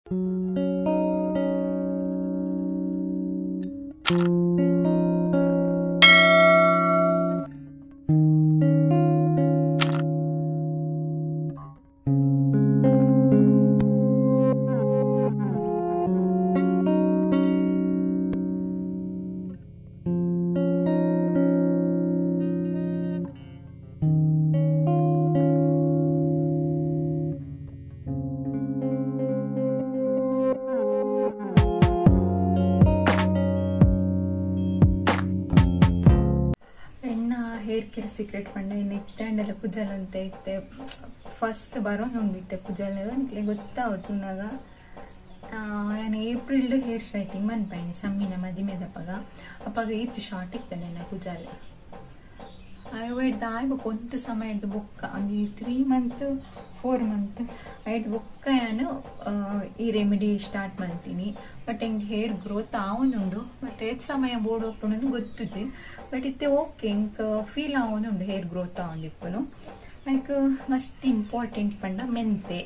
Hair care secret ಪಂಡ ಇನ್ನು ಇತ್ತೆ ಕುಜಲ್ ಅಂತ ಇತ್ತೆ ಫಸ್ಟ್ ಬರೋದು ಇತ್ತೆ ಕುಜಲ್ ನಿಕ್ಲೆ ಗೊತ್ತಾವತ್ತುನಾಗ ನಾನು ಏಪ್ರಿಲ್ ಹೇರ್ ಸ್ಟ್ರೈಟಿಂಗ್ ಮನ್ಪಾಯಿನಿ ಶಮ್ಮಿನ ಮದಿಮೆದಪ್ಪಗ ಅಪ್ಪಾಗ ಇತ್ತು ಶಾರ್ಟ್ ಇತ್ತೆ ನನ್ನ ಕುಜಲ್ ಆಯುರ್ವೇದ ಆಯ್ಬೇಕು ಒಂದು ಸಮಯ ಹಿಡ್ದು ಬೊಕ್ಕ ಒಂಜಿ 3 ಮಂತ್ 4 ಮಂತ್ ಐಟ್ ಬೊಕ್ಕ ನಾನು ಈ ರೆಮಿಡಿ ಸ್ಟಾರ್ಟ್ ಮಾಡ್ತೀನಿ. ಬಟ್ ಎಂಕ್ ಹೇರ್ ಗ್ರೋತ್ ಆವೊಂದುಂಡು, ಬಟ್ ಏತ್ ಸಮಯ ಬೋರ್ಡ್ ಒಪ್ಪುಂಡು ಗೊತ್ತುಜಿ. ಬಟ್ ಇತ್ತೆ ಓಕೆ ಎಂಕ್ ಫೀಲ್ ಆವೊಂದುಂಡು ಹೇರ್ ಗ್ರೋತ್ ಆವೊಂದಿಪ್ಪುನು. ಲೈಕ್ ಮಸ್ತ್ ಇಂಪಾರ್ಟೆಂಟ್ ಪಂಡ ಮೆಂತೆ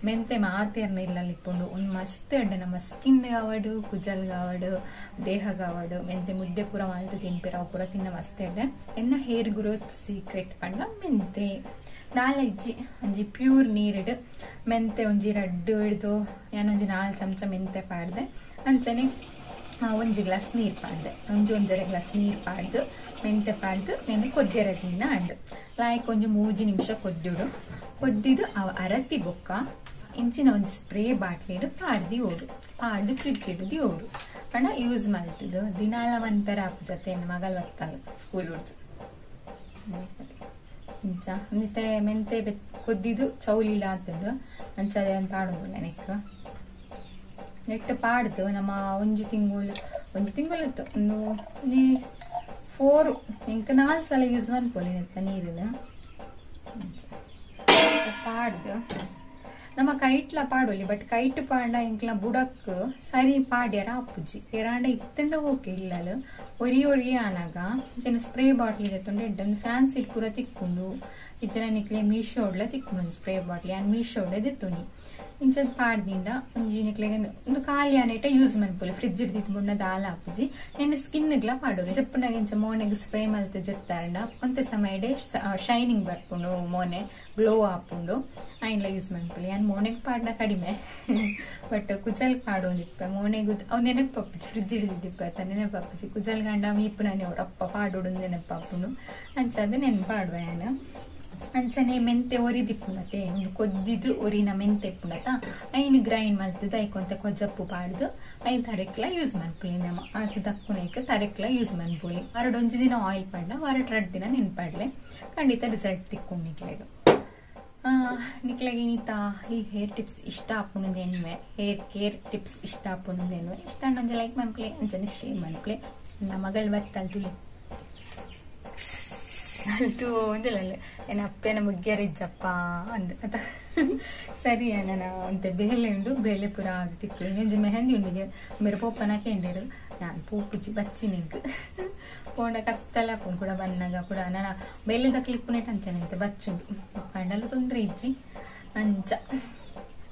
ಮೆಂತೆ ಮಾತೇರ್ನ ಇಲ್ಲಲ್ಲಿ ಇಪ್ಪುಂಡು ಒಂದು ಮಸ್ತ್ ಎಡ್ಡೆ ನಮ್ಮ ಸ್ಕಿನ್ ಗಾವಡು ಕುಜಲ್ ಗಾವಡು ದೇಹ ಗಾವಡು ಮೆಂತೆ ಮುದ್ದೆ ಪೂರ ಮಾಲ್ತ ತಿನ್ಪಿರ ಅವು ಪೂರ ತಿನ್ನ ಮಸ್ತ್ ಎಡ್ಡೆ. ಎನ್ನ ಹೇರ್ ಗ್ರೋತ್ ಸೀಕ್ರೆಟ್ ಪಂಡ ಮೆಂತೆ. ನಾಲಜ್ಜಿ ಒಂಜಿ ಪ್ಯೂರ್ ನೀರಿಡು ಮೆಂತೆ ಒಂಜಿ ರಡ್ಡು ಹಿಡ್ದು ಯಾನೊಂಜಿ 4 ಚಮಚ ಮೆಂತೆ ಪಾಡ್ದೆ, ಅಂಚನೆ ಒಂಜಿ ಗ್ಲಾಸ್ ನೀರು ಪಾಡ್ದೆ, ಒಂಜಿ ಒಂಜರೆ ಗ್ಲಾಸ್ ನೀರು ಪಾಡ್ದು ಮೆಂತೆ ಪಾಡ್ದು నేను ಕೊದ್ದಿರದಿಂದ ಅಂಡು ಲೈಕ್ ಒಂಜಿ 3 ನಿಮಿಷ ಕೊದ್ದಿಡು ಕೊದ್ದಿದ್ದು ಅವ ಅರತಿ ಬೊಕ್ಕ ಇಂಚಿನ ಒಂಜಿ ಸ್ಪ್ರೇ ಬಾಟ್ಲಿಡು ಪಾಡ್ದಿ ಓಡು ಪಾಡ್ದು ಫ್ರಿಜ್ ಇಡುದಿ ಓಡು ಪಂಡ ಯೂಸ್ ಮಾಡ್ತಿದ್ದು ದಿನಾಲ ಮನ್ಪೆರ ಆಪ್ ಜೊತೆ ಮಗಲ್ ಬತ್ತಾಗ ಸ್ಕೂಲ್ ಹುಡ್ದು ಇಂಚ ಮತ್ತೆ ಮೆಂತೆ ಕೊದ್ದಿದ್ದು ಚೌಲಿಲ್ಲ ಆತಂದು ಅಂಚ ಅದೇ ಪಾಡೋದು ನೆನಕ್ ನೆಟ್ಟು ಪಾಡ್ದು ನಮ್ಮ ಒಂಜಿ ತಿಂಗಳು ಒಂಜಿ ತಿಂಗಳು ಇತ್ತು ಒಂದು ಒಂಜಿ 4 ಇಂಕ 4 ಸಲ ಯೂಸ್ ಮನ್ಪೊಲಿ ನೆತ್ತ ನೀರಿನ ಪಾಡ್ದು ನಮ್ಮ ಕೈಟ್ಲ ಪಾಡೋಲಿ. ಬಟ್ ಕೈಟ್ ಪಾಂಡ ಇಂಕ್ಲ ಬುಡಕ್ ಸರಿ ಪಾಡ್ಯಾರ ಅಪ್ಪುಜಿ ಎರಾಂಡ ಇತ್ತಂಡ ಓಕೆ ಇಲ್ಲಲು ಒರಿ ಒರಿ ಆನಾಗ ಜನ ಸ್ಪ್ರೇ ಬಾಟ್ಲಿ ಎತ್ತುಂಡು ಎಡ್ಡೆ ಒಂದು ಫ್ಯಾನ್ಸಿ ಪೂರ ತಿಕ್ಕೊಂಡು ಈ ಜನ ನಿಕ್ಲೆ ಮೀಶೋಡ್ಲ ತಿಕ್ಕೊಂಡು ಒಂದು ಸ್ಪ್ರೇ ಬಾಟ್ಲಿ ಆನ್ ಮೀಶೋಡ್ಲೆ ದೆತ್ತುನಿ ಇಂಚದ ಪಾಡ್ದಿಂದ ಒಂಜಿ ನಿಕ್ಲೆಗೆ ಒಂದು ಖಾಲಿ ಆನೇಟ ಯೂಸ್ ಮನ್ಪೊಲಿ ಫ್ರಿಜ್ ಹಿಡ್ದಿತ್ತು ಬುಣ್ಣ ದಾಲ ಆಪುಜಿ ನೆನ್ನ ಸ್ಕಿನ್ಗ್ಲ ಪಾಡೋಲಿ. ಜಪ್ಪುನಾಗ ಇಂಚ ಮೋನೆಗ್ ಸ್ಪ್ರೇ ಮಲ್ತ ಜತ್ತಾರಂಡ ಒಂತೆ ಸಮಯಡೆ ಶೈನಿಂಗ್ ಬರ್ಪುಂಡು ಮೋನೆ ಗ್ಲೋ ಆಪುಂಡು ಆಯ್ಲ ಯೂಸ್ ಮನ್ಪೊಲಿ. ಯಾನ್ ಮೋನೆಗ್ ಪಾಡ್ನ ಕಡಿಮೆ ಬಟ್ ಕುಜಲ್ ಪಾಡೋದಿಪ್ಪೆ ಮೋನೆಗು ಅವು ನೆನಪಪ್ಪುಜಿ ಫ್ರಿಜ್ ಹಿಡಿದಿಪ್ಪ ನೆನಪಪ್ಪುಜಿ ಕುಜಲ್ ಗಂಡ ಮೀಪುನಾನೆ ಅವರಪ್ಪ ಪಾಡೋಡು ನೆನಪಾಪುಂಡು ಅಂಚಾದ ನೆನಪಾಡುವ ಯಾನು. ಅಂಚನೆ ಮೆಂತೆ ಒರಿದಿಪ್ಪುನತೆ ಒಂದು ಕೊದ್ದಿದ್ದು ಒರಿನ ಮೆಂತೆ ಇಪ್ಪುನತ ಐನು ಗ್ರೈಂಡ್ ಮಲ್ತದ ಐಕೊಂತ ಕೊಜ್ಜಪ್ಪು ಪಾಡ್ದು ಐನ್ ತರೆಕ್ಲ ಯೂಸ್ ಮನ್ಪುಲಿ ನಮ್ಮ ಆತ ದಕ್ಕುನೈಕ್ ತರೆಕ್ಲ ಯೂಸ್ ಮನ್ಪುಲಿ. ವಾರಡ್ ಒಂಜಿ ದಿನ ಆಯಿಲ್ ಪಾಡ್ಲ ವಾರಡ್ 2 ದಿನ ನೆನ್ಪಾಡ್ಲೆ ಖಂಡಿತ ರಿಸಲ್ಟ್ ತಿಕ್ಕೊಂಡು ನಿಕ್ಲೆಗ್. ನಿಕ್ಲೆಗ್ ಏನಿತ್ತ ಈ ಹೇರ್ ಟಿಪ್ಸ್ ಇಷ್ಟ ಆಪುಂಡು ಎನ್ವೆ ಹೇರ್ ಕೇರ್ ಟಿಪ್ಸ್ ಇಷ್ಟ ಆಪುಂಡು ಎನ್ವೆ ಇಷ್ಟ ಒಂಜಿ ಲೈಕ್ ಮನ್ಪುಲೆ ಅಂಚನೆ ಶೇರ್ ಮನ್ಪುಲೆ. ನಮ್ಮ ಮಗಲ್ ಬತ್ತಲ್ ತುಲೆ ಅಲ್ತು ಒಂದಿಲ್ಲ ಏನ ಅಪ್ಪೇನ ಮುಗ್ಗ್ಯಾರಿಜ್ಜಪ್ಪ ಅಂದ ಅತ ಸರಿ ನಾನು ಅಂತೆ ಬೇಲೆ ಉಂಡು ಬೇಲೆ ಪೂರ ಅದು ತಿಕ್ಕು ಇನ್ನೊಂಜಿ ಮೆಹಂದಿ ಉಂಡಿಗೆ ಮೇರೆ ಪೋಪನ ಕೇಂಡೇರು ನಾನು ಪೋಪುಜಿ ಬಚ್ಚಿ ನಿಂಕ್ ಪೋಂಡ ಕತ್ತಲ ಕೂಡ ಬನ್ನಾಗ ಕೂಡ ನಾನು ಬೇಲೆದ ಕ್ಲಿಪ್ಪುನೇಟ್ ಅಂಚನೆ ಬಚ್ಚುಂಡು ಪಂಡಲ ತೊಂದರೆ ಇಜ್ಜಿ ಅಂಚ.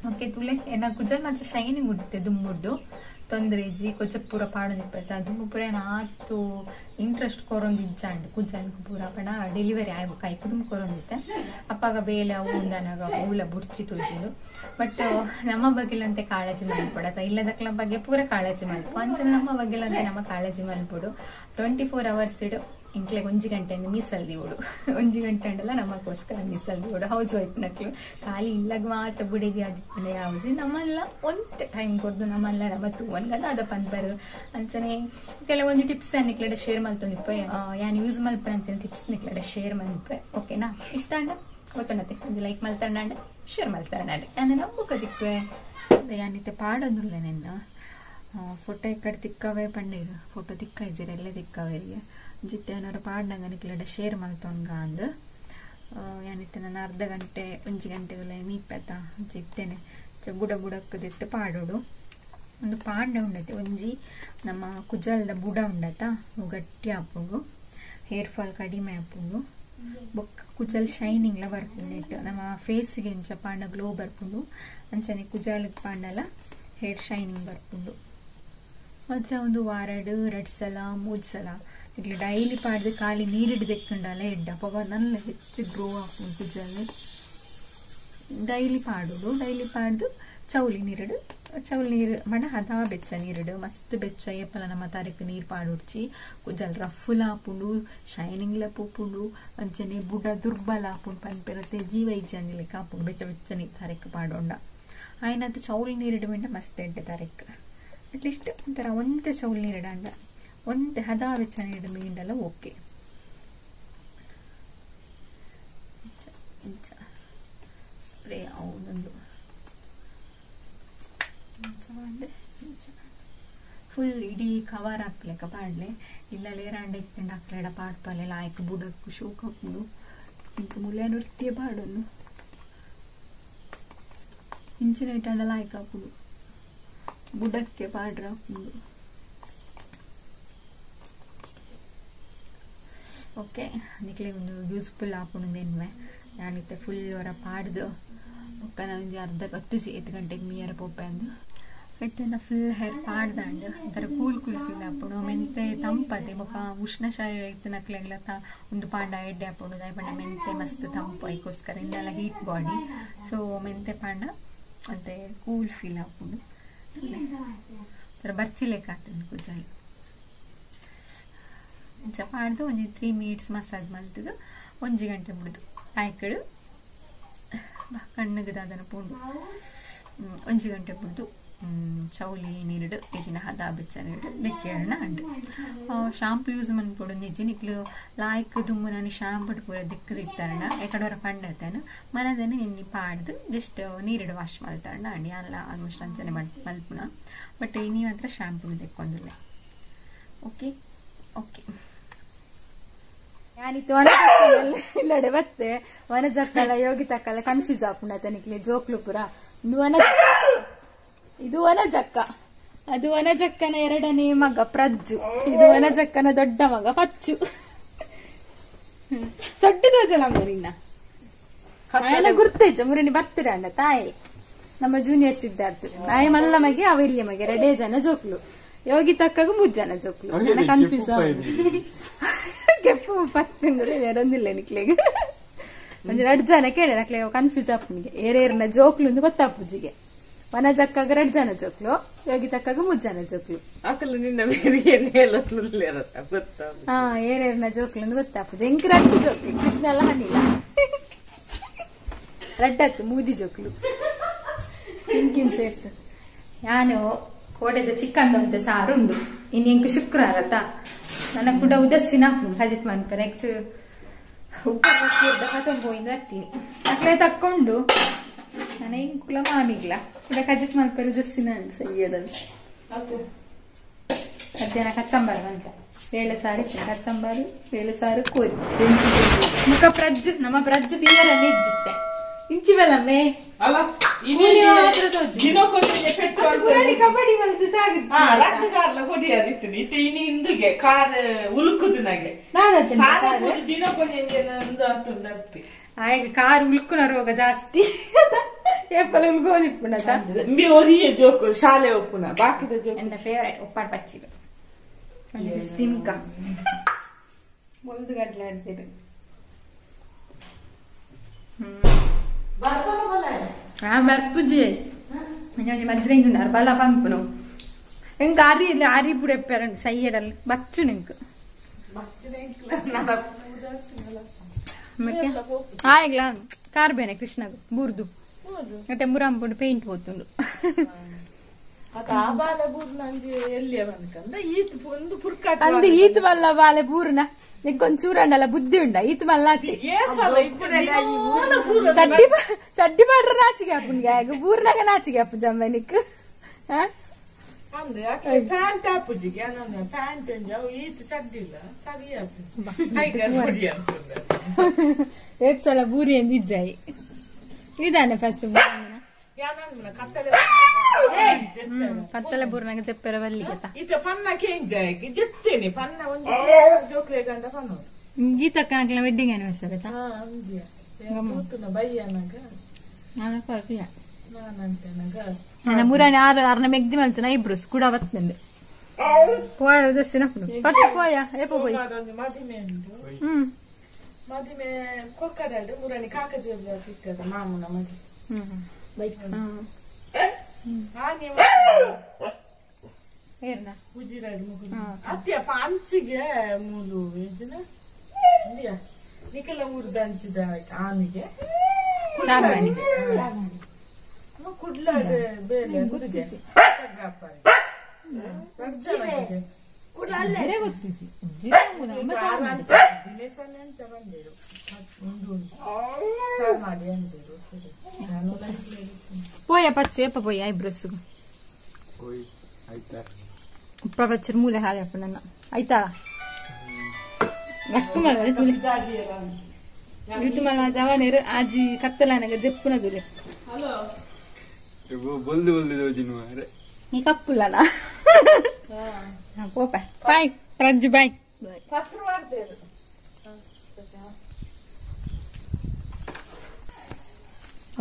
ಓಕೆ ತುಲೆ ಏನ ಕುಜಲ್ ಮಾತ್ರ ಶೈನಿಂಗ್ ಉಡುತ್ತೆ ದುಮ್ಮುಡ್ದು ತೊಂದರೆ ಇಜ್ಜಿ ಕೊಚ್ಚ ಪೂರ ಪಾಡೋದಿಪ್ಪತ್ತ ದುಮ್ಮು ಪೂರ ಆತು ಇಂಟ್ರೆಸ್ಟ್ ಕೊರೊಂದು ಇಜ್ಜಾಂಡು ಕುಜಲ್ಗ್ ಪೂರ ಪಡ ಡೆಲಿವರಿ ಆಯ್ಬೇಕು ಕೈ ಕುದುಮ್ ಕೊರೊಂದಿತ್ತೆ ಅಪ್ಪಾಗ ಬೇಲೆ ಅವು ಉಂದನಾಗ ಹೂಲ ಬುಡ್ಚಿ ತೋಜಿಂದು. ಬಟ್ ನಮ್ಮ ಬಗ್ಗೆಲಂತೆ ಕಾಳಜಿ ಮಲ್ಪಡತ ಇಲ್ಲದಕ್ಲ ಬಗ್ಗೆ ಪೂರ ಕಾಳಜಿ ಮಲ್ಪು ಅಂಚನೆ ನಮ್ಮ ಬಗ್ಗೆಲಂತೆ ನಮ್ಮ ಕಾಳಜಿ ಮಲ್ಪಡು 24 ಅವರ್ಸ್ ಇಡು ಇಂಕ್ಲೆಗ್ ಒಂಜಿ ಗಂಟೆ ಮೀಸಲ್ದಿ ಓಡು ಒಂಜಿ ಗಂಟೆ ಅಂಡಲ್ಲ ನಮಗೋಸ್ಕರ ಮೀಸಲ್ದಿ ಓಡು ಹೌಸ್ ವೈಫ್ ನಕ್ಲು ಖಾಲಿ ಇಲ್ಲಾಗ ಮಾತ್ರ ಬುಡಿಗೆ ಅದಿಪ್ಪಂಡೆ ಯಾವ್ದು ನಮ್ಮಲ್ಲ ಒಂತೆ ಟೈಮ್ ಕೊಡ್ದು ನಮ್ಮಲ್ಲ ನಮ್ಮ ತೂವನ್ಗಲ್ಲ ಅದ ಪನ್ಪರು ಅಂಚನೆ ಕೆಲವೊಂದು ಟಿಪ್ಸ್ ನಿಕ್ಲೆಡೆ ಶೇರ್ ಮಲ್ತೊಂದಿಪ್ಪೆ ಯಾನ್ ಯೂಸ್ ಮಲ್ಪರ ಅಂಚನೆ ಟಿಪ್ಸ್ ನಿಕ್ಲೆಡೆ ಶೇರ್ ಮಲ್ಪೆ ಓಕೆನಾ. ಇಷ್ಟ ಅಂಡ ಗೊತ್ತಂಡತೆ ಒಂಜಿ ಲೈಕ್ ಮಲ್ತಂಡ ಶೇರ್ ಮಲ್ತಂಡ ಯಾನ್ ನಂಬುಕದಿಕ್ವೆ ಯಾನಿತ್ತೆ ಪಾಡೊಂದುಲ್ಲ ನೆನ್ನ ಫೋಟೋ ಈ ಕಡೆ ತಿಕ್ಕವೇ ಪಂಡೀರು ಫೋಟೋ ತಿಕ್ಕ ಇಜ್ಜೆರ್ ಎಲ್ಲೇ ತಿಕ್ಕವೇ ಜಿತ್ತೆ ಏನಾರು ಪಾಡ್ನಂಗ ನಿಕ್ಲೆಡ ಶೇರ್ ಮಲ್ತೊನ್ಗ ಅಂದ್ ಯಾನಿತ್ತೆ ನಾನು ಅರ್ಧ ಗಂಟೆ ಒಂಜಿ ಗಂಟೆಗಳ ಮೀಪೆತ ಇತ್ತೇನೆ ಬುಡ ಬುಡಕ್ಕದಿತ್ತು ಪಾಡೋಡು ಒಂದು ಪಾಂಡ ಉಂಡತೆ ಒಂಜಿ ನಮ್ಮ ಕುಜಲ್ದ ಬುಡ ಉಂಡತ ಗಟ್ಟಿ ಆಪುಂಡು ಹೇರ್ ಫಾಲ್ ಕಡಿಮೆ ಆಪುಂಡು ಬೊಕ್ಕ ಕುಜಲ್ ಶೈನಿಂಗ್ಲ ಬರ್ಪುಂಡು ನೆಟ್ ನಮ್ಮ ಫೇಸ್ಗೆ ಇಂಚ ಪಾಂಡ ಗ್ಲೋ ಬರ್ಪುಂಡು ಅಂಚನೆ ಕುಜಲ್ ಪಾಂಡಲ ಹೇರ್ ಶೈನಿಂಗ್ ಬರ್ಪುಂಡು. ಮಾತ್ರ ಒಂದು ವಾರಡು 2 ಸಲ 3 ಸಲ ಇಡ್ಲಿ ಡೈಲಿ ಪಾಡ್ದು ಖಾಲಿ ನೀರಿಡು ದೆಕ್ಕಂಡಲ್ಲ ಎಡ್ಡ ಅಪ್ಪಗ ನಲ್ಲ ಹೆಚ್ಚು ಗ್ರೋ ಆಪುಂಡು ಕುಜಲ್. ಡೈಲಿ ಪಾಡೋಡು, ಡೈಲಿ ಪಾಡ್ದು ಚೌಲಿ ನೀರಿಡು, ಚೌಲಿ ನೀರು ಮಣ ಹದ ಬೆಚ್ಚ ನೀರಿಡು ಮಸ್ತ್ ಬೆಚ್ಚ ಏಪಲ ನಮ್ಮ ತಾರೀಕು ನೀರು ಪಾಡುಡ್ಚಿ ಕುಜಲ್ ರಫ್ಫುಲ ಆಪುಂಡು, ಶೈನಿಂಗ್ಲ ಪೋಪುಂಡು, ಅಂಚನೆ ಬುಡ ದುರ್ಬಲ ಆಪುಂಡು ಪನ್ಪೆರತೆ ಜೀವ ಇಜ್ಜಂದಿ ಲೆಕ್ಕ ಆಪುಂಡು ಬೆಚ್ಚ ಬೆಚ್ಚ ನೀರು ತಾರೀಕು ಪಾಡೋಂಡ. ಆಯ್ನದು ಚೌಲಿ ನೀರಿಡು ಮೆಂಡ ಮಸ್ತ್ ಎಡ್ಡೆ ತಾರೀಕು. ಅಟ್ಲೀಸ್ಟ್ ಒಂಥರ ಒಂತೆ ಚೌಲಿ ನೀರಿಡಂಡ ಒಂತೆ ಹದ ಬೆಚ್ಚ ನೀರು ಮೀಂಡಲ್ಲ ಓಕೆ. ಸ್ಪ್ರೇ ಅವನೊಂದು ಫುಲ್ ಇಡೀ ಕವರ್ ಹಾಕ್ಲೆಕ್ಕ ಪಾಡ್ಲೆ ಇಲ್ಲ ಲೇರಾಂಡ ಇತ್ತಂಡ ಅಕ್ಲೆಡ ಪಾಡ್ಪಲೆ ಲಾಯ್ಕ್ ಬುಡಕ್ಕು ಶೋಕ್ ಹಾಕ್ಬಿಡು ಇಂಕ ಮುಲೆ ನೃತ್ಯ ಪಾಡನ್ನು ಇಂಚಿನ ಇಟ್ಟಾಂಡ ಲಾಯ್ಕ್ ಹಾಕುಡು ಬುಡಕ್ಕೆ ಪಾಡ್ರ ಹಾಕುಡು. ಓಕೆ ನಿಕ್ಲೆ ಒಂದು ಯೂಸ್ಫುಲ್ ಆಪುಂಡು ಎನ್ವೆ. ನಾನಿತ್ತೆ ಫುಲ್ ಹೊರ ಪಾಡ್ದು ಬೊಕ್ಕ ನಾನೊಂಜಿ ಅರ್ಧ ಕತ್ತುಜಿ 8 ಗಂಟೆಗೆ ಮೀಯರ ಪೋಪೆ ಅಂದು ಇತ್ತೆ ಫುಲ್ ಹೇರ್ ಪಾಡ್ದಾಂಡ್ ಒಂಥರ ಕೂಲ್ ಕೂಲ್ ಫೀಲ್ ಆಪುಂಡು. ಮೆಂತೆ ತಂಪತೆ ಬೊಕ್ಕ ಉಷ್ಣ ಶರೀರ ಇತ್ತಿನಕ್ಲೆಗ್ಲ ಒಂದು ಪಾಂಡ ಎಡ್ಡೆ ಆಪುಂಡು. ದಾಯ ಪಂಡ ಮೆಂತೆ ಮಸ್ತ್ ತಂಪು ಐಕೋಸ್ಕರ ಇಂದೆಲ್ಲ ಹೀಟ್ ಬಾಡಿ, ಸೊ ಮೆಂತೆ ಪಾಂಡ ಅಂತೆ ಕೂಲ್ ಫೀಲ್ ಆಪುಂಡು. ಒಂಥರ ಬರ್ಚಿಲೆಕ್ಕ ಆತುಂಡು ಕುಜಲ್. ಇಂಚ ಪಾಡ್ದು ಒಂಜಿ 3 ಮಿನಿಟ್ಸ್ ಮಸಾಜ್ ಮಲ್ತದು 1 ಗಂಟೆ ಬಿಡುದು ಆಯ್ಕಡು ಕಣ್ಣಿಗೆ ದಾದನ ಪೋಂಡು 1 ಗಂಟೆ ಬಿಡ್ದು ಚೌಲಿ ನೀರಿಡು ಇಜಿನ ಹದ ಬೆಚ್ಚ ನೀರಿಡು ದೆಕ್ಕೆರಣ ಅಂಡು. ಶಾಂಪು ಯೂಸ್ ಮನ್ಪೊಡು ನಿಜಿ ನಿಕ್ಲು ಲಾಯ್ಕ್ ದುಮ್ಮು ನಾನು ಶಾಂಪು ಪೂರ ದಿಕ್ಕು ದಿಕ್ತಾರಣ ಎಕಡೋರ ಪಂಡತೇನು ಮನದನ್ನು ಎಣ್ಣೆ ಪಾಡ್ದು ಜಸ್ಟ್ ನೀರಿಡು ವಾಶ್ ಮಲ್ತಾರಣ ಅಂಡಿ ಅಲ್ಲ ಆಲ್ಮೋಸ್ಟ್ ಅಂಚನೆ ಮಲ್ಪುಣ. ಬಟ್ ನೀವು ಮಾತ್ರ ಶಾಂಪು ದೆಕ್ಕೊಂದಿಲ್ಲ. ಓಕೆ ಓಕೆ ಯಾನಿತ್ತು ಇಲ್ಲಡೆ ಬತ್ತೆ ವನಜಕ್ಕಲ ಯೋಗಿತಕ್ಕಲ್ಲ ಕನ್ಫ್ಯೂಸ್ ಆಪುಂಡ ತನಿಕ್ಲೆ ಜೋಕ್ಲು ಪುರ. ಇದು ವನಜಕ್ಕ, ಅದು ವನಜಕ್ಕನ ಎರಡನೇ ಮಗ ಪ್ರಜ್ಜು, ಇದು ವನಜಕ್ಕನ ದೊಡ್ಡ ಮಗ ಪಚ್ಚು. ಸೊಡ್ಡು ತೋಜಲ ಮುರಿನ ఆయన ಗುರ್ತೈಚ ಮುರಿನಿ ಬರ್ತೀರ ಅಣ್ಣ ತಾಯಿ ನಮ್ಮ ಜೂನಿಯರ್ ಸಿದ್ಧಾರ್ಥ ನಾಯ ಮಲ್ಲ ಮಗೆ ಅವೆಲ್ಲಿಯ ಮಗೆ ಎರಡೇ ಜನ ಜೋಕ್ಲು, ಯೋಗಿ ತಕ್ಕಗೂ 3 ಜನ ಜೋಕ್ಲು. ಕನ್ಫ್ಯೂಸ್ ಕೆಪ್ಪು ಪತ್ತಂದ್ರೆ ಬೇರೊಂದಿಲ್ಲ ನಿಕ್ಲೆಗ್ ಒಂಜಿ 2 ಜನ ಕೇಳಿ ಅಕ್ಲೆ ಕನ್ಫ್ಯೂಸ್ ಆಪುನಿಗೆ ಏರೇರ್ನ ಜೋಕ್ಲು ಒಂದು ಗೊತ್ತಾಪುಜಿಗೆ. ವನಜಕ್ಕಾಗ 2 ಜನ ಜೋಕ್ಲು, ಯೋಗಿ ತಕ್ಕಾಗ 3 ಜನ ಜೋಕ್ಲು. ಹಾ ಏರೇರ್ನ ಜೋಕ್ಲು ಒಂದು ಗೊತ್ತಾಪುಜಿ. ಎಂಕ್ ರಡ್ಡು ಜೋಕ್ಲು, ಕೃಷ್ಣ ಎಲ್ಲ ಹನಿಲ್ಲ ರಡ್ಡತ್ತು ಮೂಜಿ ಜೋಕ್ಲು ಎಂಕಿನ್ ಸೇರ್ಸು. ನಾನು ಕೋಡೆದ ಚಿಕನ್ ಒಂತೆ ಸಾರು ಉಂಡು ಇನ್ನು ಎಂಕ್ ಶುಕ್ರವಾರ ನನ್ನ ಕೂಡ ಉದಸ್ಸಿನ ಹಜಿತ್ ಮನ್ಪೆ ನೆಕ್ಸ್ಟ್ ಉಪ್ಪು ಹಾಕೊಂಡ್ ಬರ್ತೀನಿ ಅಕ್ಲೆ ತಕ್ಕೊಂಡು ನಾನು ಇಂಕುಲ ಮಾಮಿಗ್ಲ ಕೂಡ ಕಜಿತ್ ಮನ್ಪೆ ಉದಸ್ಸಿನ ಸಯ್ಯದದು. ಮಧ್ಯಾಹ್ನ ಕಚ್ಚಂಬಾರು ಅಂತ ಬೇಳೆ ಸಾರು ಇತ್ತು, ಕಚ್ಚಂಬಾರು ಬೇಳೆ ಸಾರು ಕೋರಿ ಮುಖ ಪ್ರಜ್ಜು ನಮ್ಮ ಪ್ರಜ್ಜು ತಿನ್ನರಲ್ಲಿ ಇಜ್ಜಿತ್ತೆ ಇಂಚಿ ಬಲ್ಲಮ್ಮೆ ಕಬಡ್ಡಿ ಆಯ್ತು ಕಾರ್ ಉಳ್ಕುನ ರೋಗ ಜಾಸ್ತಿ ಏಪಲ ಉಳ್ಕೋದಿಪ್ಪುನ ಜೋಕು ಶಾಲೆ ಒಪ್ಪುನ ಬಾಕಿದ ಜೋಕು. ನನ್ನ ಫೇವರೇಟ್ ಉಪ್ಪಾಡು ಪಚ್ಚಿಲು ಸಿಮ್ಕ ಒಂದು ಗಡ್ಲೆ ಅರ್ಜಿರು. ಬರ್ಪುಜಿ ಒಂಜಿ ಮದ್ರೆ ಇಂಗುಂಡು ಬಲ ಪಂಪುನು ಎಂಕ್ ಅರಿ ಇಲ್ಲ ಅರಿ ಪುಡ ಎಪ್ಪೆರಂಡು ಸೈಯಡಲ್ ಬಚ್ಚು ನಿಂಕ್ ಮತ್ತೆ ಆಯ್ಗ್ಲ ಕಾರ್ ಬೇನೆ ಕೃಷ್ಣಗ್ ಬೂರ್ದು ಮತ್ತೆ ಮುರಂಪುಂಡು ಪೇಂಟ್ ಹೋತುಂಡು. ಅಂದು ಈತ್ ಮಲ್ಲ ಬಾಲೆ ಬೂರ್ನ ನಿಕ್ಕೊಂಚೂರಂಡಲ್ಲ ಬುದ್ಧಿ ಉಂಡ ಈತ್ ಮಲ್ಲಾತಿ ಚಡ್ಡಿ ಚಡ್ಡಿ ಮಾಡ್ರ ನಾಚಿಗೆ ಅಪ್ಪನ್ಗೆ ಆಗ ಬೂರ್ನಾಗ ನಾಚಿಗೆ ಅಪ್ಪು ಜಮ್ಮ ನಿಕ್. ಏತ್ ಸಲ ಬೂರಿ ಎಂದು ಇಜ್ಜಾಯಿ ಇದಾನೆ ಪಚ್ಚು ಪತ್ತಲ ಬೂರ್ನಾಗ ಚೆಪ್ಪೆರ ಬಲ್ಲಿಗೆ ಗೀತಕ್ಕ ಹಾಕ್ಲ ವೆಡ್ಡಿಂಗ್ ಆನಿವರ್ಸರಿ. ನನ್ನ ಮುರಾಣಿ ಆರು ಆರ್ನ ಮೆಗ್ದಿ ಮಲ್ತನ ಇಬ್ರು ಕೂಡ ಬರ್ತಂಡೆ ಪೋಯ ದಸ್ಸಿನ ಪಟ್ಟು ಪೋಯ ಏಪ ಪೋಯ್ ಹ್ಮ್ ಮದಿಮೆ ಕೊಕ್ಕಡಾಡು ಮುರಾಣಿ ಕಾಕಜಿ ತಿಕ್ಕದ ಮಾಮೂನ ಮದಿ ಹ್ಮ್ ಬೈಕ್ ಏರ್ನ ಉಜಿರಾಡು ಮುಗುಲು ಅತ್ತಿಯಪ್ಪ ಅಂಚಿಗೆ ಮೂಲು ಎಂಜಿನ ಇಂದಿಯ ನಿಕಲ ಊರ್ದ ಅಂಚಿದ ಆನಿಗೆ ಚಾರ್ಮಾಡಿ ಕುಡ್ಲಾಡು ಬೇಲೆ ಗುರುಗೆ ಪೋಯ ಪಚ್ಚು ಏಪ ಪೋಯ ಐಬ್ರೋಸ್ ಉಪ್ಪ ಮೂಲೆ ಹಾಳೆ ಅಪ್ಪ ನನ್ನ ಆಯ್ತಾ ಮಲ ಜವಾನೇರು ಆಜಿ ಕತ್ತಲಾನಗ ಜೆಪ್ಪುನ ಜುಲೆ ಬೊಲ್ದು ಬೊಲ್ದು ದೋಜಿನ ಮಾರೆ ನೀ ಕಪ್ಪುಲ್ಲನ ಪೋಪ ಬಾಯ್ ಪ್ರಜ್ಜು ಬಾಯ್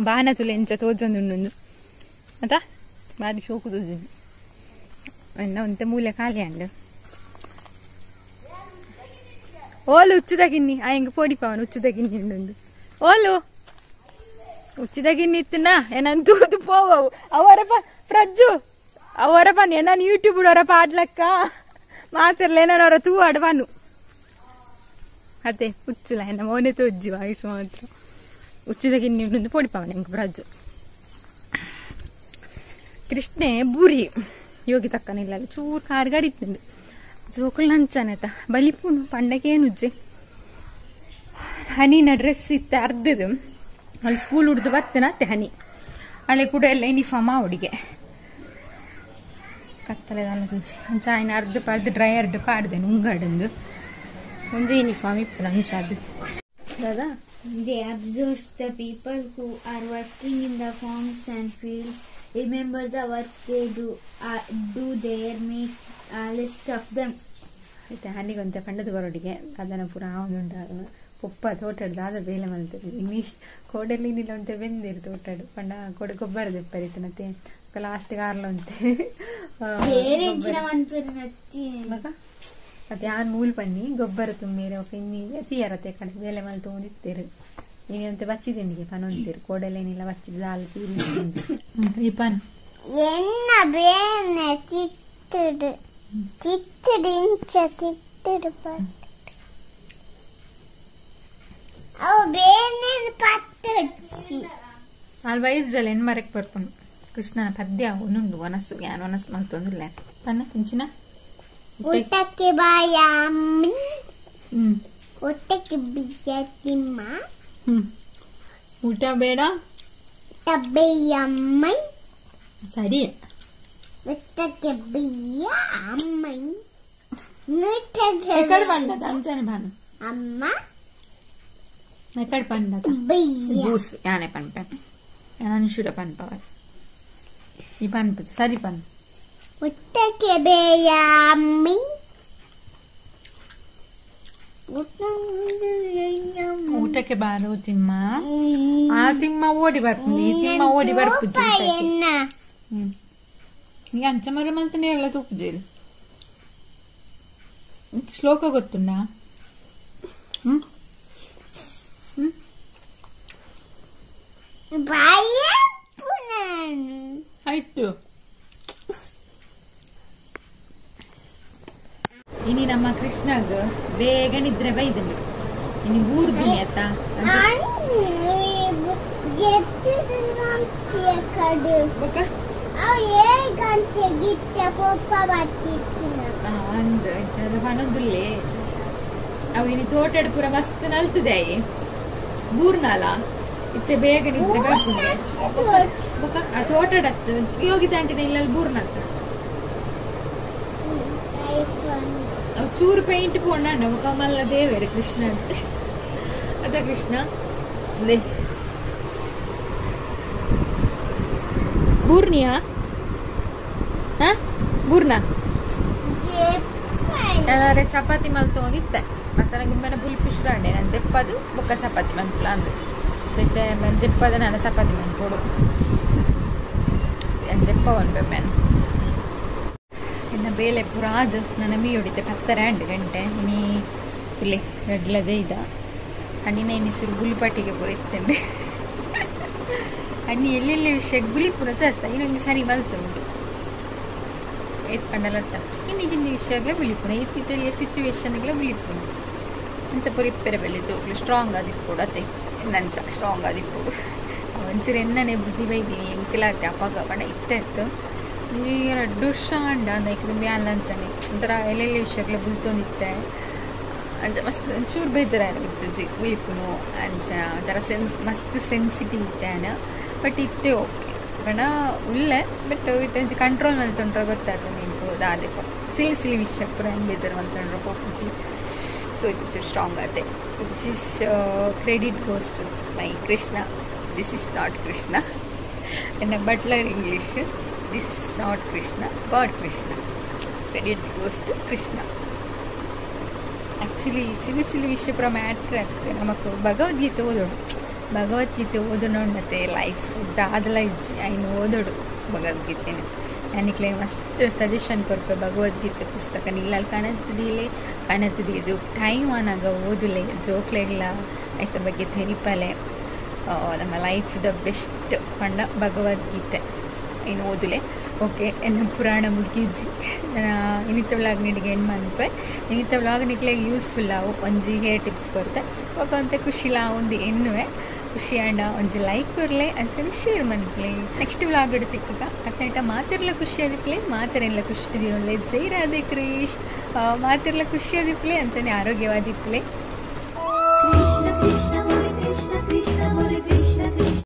ಬಾನ ತುಲೆ ಎಂಚ ತೋಜೊಂದುಂಡು ಅತ ಬಾರಿ ಶೋಕು ತೋಜುಂಡು ಎನ್ನ ಒಂತೆ ಮೂಲೆ ಖಾಲಿ ಅಂಡು ಓಲು ಉಚ್ಚುದ ಗಿನ್ನಿ ಆ ಹೆಂಗ ಪೋಡಿ ಪವನ್ ಉಚ್ಚುದ ಗಿನ್ನಿ ಉಂಡು ಓಲು ಉಚ್ಚಿದ ಗಿನ್ನಿ ಇತ್ತುನ ಏನನ್ ತೂದು ಪೋವವು ಅವರಪ್ಪ ಪ್ರಜ್ಜು ಅವರ ಬನ್ನಿ ನಾನು ಯೂಟ್ಯೂಬ್ ಅವರ ಪಾಡ್ಲಕ್ಕ ಮಾತಿರ್ಲ ಏನಾರ ಅವರ ತೂ ಆಡು ಬನ್ನು ಅದೇ ಉಚ್ಚಲ ಎನ್ನ ಮೋನೆ ತೋಜ್ಜಿ ವಾಯ್ಸ್ ಮಾತ್ರ ಉಚ್ಚಿದ ಗಿನ್ನಿ ಉಂಡು ಪೋಡಿ ಪವನ್ ಹೆಂಗ ಪ್ರಜ್ಜು ಕೃಷ್ಣೆ ಬೂರಿ ಯೋಗಿ ತಕ್ಕನಿಲ್ಲ ಚೂರು ಕಾರ್ ಗಡಿತುಂಡು ಜೋಕುಲ್ ನಂಚನತ ಬಲಿಪುನು ಪಂಡಗೇನುಜ್ಜೆ ಹನಿನ ಡ್ರೆಸ್ ಇತ್ತು ಅರ್ಧದು ಅಲ್ಲಿ ಸ್ಕೂಲ್ ಹುಡ್ದು ಬತ್ತನತ್ತೆ ಹನಿ ಅಳೆ ಕೂಡ ಎಲ್ಲ ಯೂನಿಫಾರ್ಮ್ ಅವಡಿಗೆ ಕತ್ತಲೆದಲ್ಲ ತುಜ್ಜೆ ಅಂಚ ಆಯ್ನ ಅರ್ಧ ಪರ್ದು ಡ್ರೈಯರ್ಡ್ ಪಾಡ್ದೆ ನುಂಗಡಂದು ಒಂಜೆ ಯೂನಿಫಾರ್ಮ್ ಇಪ್ಪು ನಂಚ ಅದು ದಾದಾ They observe the people who are working in the farms and fields. Remember the work they do. Do there make a list of them. ಆಯ್ತಾ ಹನಿಗೊಂತೆ ಪಂಡದ ಬರೋಡಿಗೆ ಅದನ್ನು ಪೂರ ಉಂಟ ಪೊಪ್ಪ ತೋಟಡ್ದು ಆದ ಬೇಲೆ ಮಲ್ತದೆ ಇಂಗ್ಲೀಷ್ ಕೋಡಲ್ಲಿ ನಿಲ್ಲ ಉಂಟೆ ಬೆಂದಿರು ತೋಟಡು ಪಂಡ ಕೋಡೆ ಗೊಬ್ಬರ ದೆಪ್ಪರಿತನತೆ ಲಾಸ್ಟ್ ಗಾರ್ಲ ಉಂಟೆ ಮತ್ತೆ ಯಾನ್ ಮೂಲ್ ಪಣ್ಣಿ ಗೊಬ್ಬರ ತುಂಬಿರ ఒక ಇನ್ನಿ ತೀಯರತೆ ಕಡೆ ಬೇಲೆ ಮಲ್ ತೊಗೊಂಡಿತ್ತೇರು ನೀನಂತೆ ಬಚ್ಚಿದಿಂಡಿಗೆ ಪನೊಂತೀರು ಕೋಡಲೇನಿಲ್ಲ ಬಚ್ಚಿದ ದಾಲ್ ಸೀರೆ ಈ ಪನ್ ಎನ್ನ ಬೇನೆ ತಿತ್ತುಡು ತಿತ್ತುಡು ಇಂಚ ತಿತ್ತುಡು ಅವು ಬೇನೆ ಪತ್ತುಚ್ಚಿ ಅಲ್ಲಿ ವೈದ್ಯಲ್ಲ ಎನ್ಮರಕ್ಕೆ ಬರ್ಕೊಂಡು ಕೃಷ್ಣನ ಪದ್ಯ ಉಂಡು ಒನಸು ಯಾನ್ ಒನಸು ಮಲ್ತೊಂದಿಲ್ಲ ಪನ್ನ ತುಂಚಿನ ಊಟಕ್ಕೆ ಬಾಯಮ್ಮ ಊಟಕ್ಕೆ ಬಿಯ ತಿಮ್ಮ ಊಟ ಬೇಡ ತಬ್ಬೆಯಮ್ಮ ಸರಿ ಊಟಕ್ಕೆ ಬಿಯ ಅಮ್ಮ ಎಕ್ಕಡ పండದ ಅಂಚನೆ ಬಾನು ಅಮ್ಮ ಎಕ್ಕಡ పండದ ಬೂಸು ಯಾನೆ ಪನ್ಪೆ ಅನುಶುರ ಪನ್ಪವ ಈ ಪನ್ಪು ಸರಿ ಪನ್ ಊಟಕ್ಕೆ ಬೇಯ ಅಮ್ಮಿ ಊಟಕ್ಕೆ ಬಾರು ತಿಮ್ಮ ಆ ತಿಮ್ಮ ಓಡಿ ಬರ್ಪುಂಡು ಈ ತಿಮ್ಮ ಓಡಿ ಬರ್ಪುಜಿ ಈಗ ಅಂಚ ಮರ ಮಲ್ತನೇ ಎಲ್ಲ ತೂಪುಜೇರು ಶ್ಲೋಕ ಗೊತ್ತುಂಡಾ ಹ್ಮ್ ಹ್ಮ್ ಆಯ್ತು ಇನಿ ನಮ್ಮ ಕೃಷ್ಣಗ್ ಬೇಗ ನಿದ್ರೆ ಬೈದಂಡು ಇನಿ ಊರ್ದಿನಿ ಆತ ಪನೊಂದುಲ್ಲೆ ಅವು ಇನಿ ತೋಟಡ್ ಪೂರ ಮಸ್ತ್ ನಲ್ತದೆ ಬೂರ್ನಾಲ ಇತ್ತೆ ಬೇಗ ನಿದ್ರೆ ಬರ್ಪುಂಡು ಆ ತೋಟಡತ್ತು ಯೋಗಿತ ಆಂಟಿನ ಇಲ್ಲಲ್ಲಿ ಬೂರ್ನತ್ತ ಚೂರು ಪೇಂಟ್ ಪೋಂಡ ಕಮಲ ದೇವೇರು ಕೃಷ್ಣ ಅಂತ ಅದ ಕೃಷ್ಣ ಬೂರ್ನಿಯಾ ಬೂರ್ನ ಚಪಾತಿ ಮಲ್ತೋಗಿತ್ತೆ ಮತ್ತೆ ನಂಗೆ ಉಮ್ಮೆನ ಬುಲ್ಪಿ ಶುರು ಅಂಡೆ ನಾನು ಜೆಪ್ಪದು ಬೊಕ್ಕ ಚಪಾತಿ ಮನ್ಪುಲ ಅಂದು ಜೊತೆ ಜೆಪ್ಪದ ನಾನು ಚಪಾತಿ ಮನ್ಪೋಡು ಅಂಜೆಪ್ಪ ಒಂದು ಮ್ಯಾನ್ ಇನ್ನು ಬೇಲೆ ಪೂರ ಅದು ನನ್ನ ಮೀ ಹೊಡಿತೆ 10 ಗಂಟೆ ಇನಿ ಇಲ್ಲಿ ರೆಡ್ಲ ಜೈದ ಅಣ್ಣಿನ ಇನ್ನು ಚೂರು ಗುಲಿಪಾಟಿಗೆ ಪೂರ ಇತ್ತಂಡೆ ಅಣ್ಣಿ ಎಲ್ಲೆಲ್ಲಿ ವಿಷಯ ಗುಲಿ ಪೂರ ಜಾಸ್ತಿ ಇನ್ನೊಂದು ಸರಿ ಮಲ್ತುಂಟು ಏತ್ ಪಂಡಲತ್ತ ಚಿಕ್ಕಿಂದಿ ಗಿಂದಿ ವಿಷಯಗಳೇ ಬುಲಿಪುಣ ಇತ್ತಿತ್ತಲಿಯ ಸಿಚುವೇಶನ್ಗಳೇ ಬುಲಿಪುಣ ಅಂಚ ಪೂರ ಇಪ್ಪೆರೆ ಬೆಲೆ ಜೋಕ್ಲು ಸ್ಟ್ರಾಂಗ್ ಆದಿಪ್ಪೋಡು ಅತ್ತೆ ನಂಚ ಸ್ಟ್ರಾಂಗ್ ಆದಿಪ್ಪೋಡು ಒಂಚೂರು ಎನ್ನನೆ ಬುದ್ಧಿ ಬೈದೀನಿ ಎಂಕಲಾಗ್ತೆ ಅಪ್ಪಾಗ ಪಂಡ ಇತ್ತೆತ್ತು ಈ 2 ವರ್ಷ ಅಂಡ ಅಂದಕ್ಕೆ ಮ್ಯಾಲ ಅಂಚನೆ ಒಂಥರ ಎಲ್ಲೆಲ್ಲಿ ವಿಷಯಗಳ ಬುಲ್ತೊಂದಿತ್ತೆ ಅಂಚ ಮಸ್ತ್ ಒಂಚೂರು ಬೇಜಾರಾಗಿತ್ತು ಬುಲಿಪುನು ಅಂಚ ಒಂಥರ ಸೆನ್ಸ್ ಮಸ್ತ್ ಸೆನ್ಸಿಟಿವ್ ಇತ್ತಾನ ಬಟ್ ಇತ್ತೆ ಓಕೆ ಪಂಡ ಉಲ್ಲೆ ಬಟ್ ಇತ್ತೆ ಒಂಚಿ ಕಂಟ್ರೋಲ್ ಮಲ್ತೊಂಡ್ರೆ ಗೊತ್ತಾಗ್ತದೆ ನಿಂತು ದಾದೆಪ್ಪ ಸಿಲಿ ಸಿಲಿ ವಿಷಯ ಪೂರ ಹೆಂಗೆ ಬೇಜಾರು ಮಲ್ತೊಂಡ್ರೆ ಪೋಪುಜಿ. ಸೊ ಇದು ಚೂರು ಸ್ಟ್ರಾಂಗ್ ಆತೆ. This is credit goes to my Krishna. This is not Krishna ಎನ್ನ butler English. This is not Krishna, God Krishna. Credit goes to Krishna. Actually silly silly ವಿಷಯ ಪೂರ ಮ್ಯಾಟ್ರ್ ಆಗ್ತದೆ ನಮಕ್. ಭಗವದ್ಗೀತೆ ಓದೋಡು, ಭಗವದ್ಗೀತೆ ಓದೋಣ ಮತ್ತೆ ಲೈಫ್ ದಾದಲ ಇಜ್ಜಿ ಐನು ಓದೋಡು ಭಗವದ್ಗೀತೆನ. ನನಗೆ ಮಸ್ತ್ ಸಜೆಷನ್ ಕೊರ್ಪೆ ಭಗವದ್ಗೀತೆ ಪುಸ್ತಕ ನಿಲ್ಲಲ್ಲಿ ಕಾಣತ್ತಿದೀಲೆ ಕಾಣತ್ತಿದಿ ಇದು ಟೈಮ್ ಆನಾಗ ಓದುಲೆ ಜೋಕ್ಲೆಗ್ಲ ಐತ ಬಗ್ಗೆ ತೆರಿಪಲೆ. ನಮ್ಮ ಲೈಫ್ the best ಪಂಡ ಭಗವದ್ಗೀತೆ ಇನ್ನು ಓದುಲೆ. ಓಕೆ, ಎನ್ನ ಪುರಾಣ ಮುಗಿಜ್ಜಿ. ಇನ್ನಿತ್ತ ವ್ಲಾಗ್ ನಿನಗೆ ಏನು ಮನ್ಪೆ ಇನ್ನಿತ್ತ ವ್ಲಾಗ್ ನಿಕ್ಲೆಗ್ ಯೂಸ್ಫುಲ್ ಆವು ಒಂಜಿ ಹೇರ್ ಟಿಪ್ಸ್ ಕೊರ್ತೆ ఒక ಅಂತೆ ಖುಷಿಲಾ ಒಂದು ಎನ್ನುವೆ ಖುಷಿ ಅಂಡ ಒಂಜಿ ಲೈಕ್ ಕೊರ್ಲೆ ಅಂತೇಳಿ ಶೇರ್ ಮನ್ಪ್ಲೆ. ನೆಕ್ಸ್ಟ್ ವ್ಲಾಗ್ ತಿಕ್ಕಗ ಅತ್ತೈಟ ಮಾತಿರ್ಲ ಖುಷಿ ಆದಿಪ್ಲೆ ಮಾತಿರೆಲ್ಲ ಖುಷಿ ದಿವನ್ಲೆ. ಜೈ ರಾಧೆ ಕೃಷ್ಣ. ಮಾತಿರ್ಲ ಖುಷಿ ಆದಿಪ್ಲೆ ಅಂತಾನೆ ಆರೋಗ್ಯವಾದಿಪ್ಲೆ. ಕೃಷ್ಣ ಕೃಷ್ಣ.